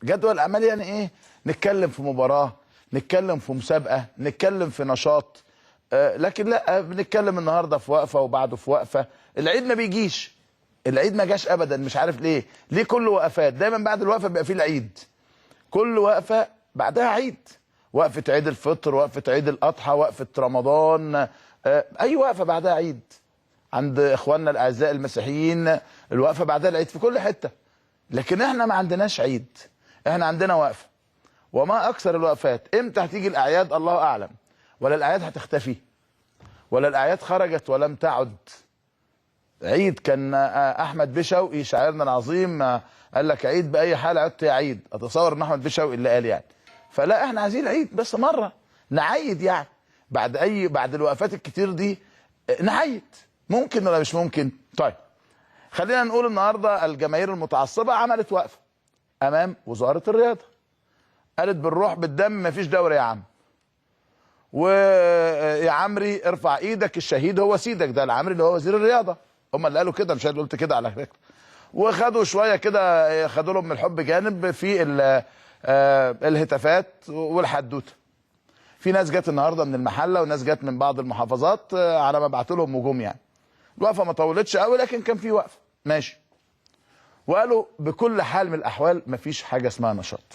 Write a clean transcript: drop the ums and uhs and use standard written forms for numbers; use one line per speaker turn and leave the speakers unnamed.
جدول اعمال يعني ايه؟ نتكلم في مباراة، نتكلم في مسابقة، نتكلم في نشاط، لكن لا، بنتكلم النهارده في وقفه وبعده في وقفه. العيد ما بيجيش، العيد ما جاش ابدا، مش عارف ليه. ليه كل وقفات دايما بعد الوقفة بيبقى فيه العيد؟ كل وقفه بعدها عيد، وقفه عيد الفطر، وقفه عيد الاضحى، وقفه رمضان، اي وقفه بعدها عيد. عند اخواننا الاعزاء المسيحيين الوقفة بعدها العيد في كل حتة، لكن احنا ما عندناش عيد، احنا عندنا وقفه. وما اكثر الوقفات. امتى هتيجي الاعياد؟ الله اعلم. ولا الاعياد هتختفي، ولا الاعياد خرجت ولم تعد. عيد كان احمد بيه شوقي شاعرنا العظيم قال لك عيد باي حال عدت يا عيد. اتصور ان احمد بيه شوقي اللي قال يعني. فلا، احنا عايزين عيد بس مرة نعيد يعني، بعد الوقفات الكتير دي نعيد. ممكن ولا مش ممكن؟ طيب خلينا نقول النهارده الجماهير المتعصبه عملت وقفه امام وزارة الرياضة، قالت بالروح بالدم مفيش دوري يا عم، ويا عمري ارفع ايدك الشهيد هو سيدك. ده العمري اللي هو وزير الرياضة، هم اللي قالوا كده، مش انا قلت كده على فكرة. وخدوا شوية كده، خدوا لهم من الحب جانب في الهتافات والحدوته. في ناس جت النهارده من المحلة وناس جت من بعض المحافظات على ما بعتوا لهم وجوم يعني. الوقفة ما طولتش قوي، لكن كان في وقفه ماشي. وقالوا بكل حال من الاحوال مفيش حاجة اسمها نشاط.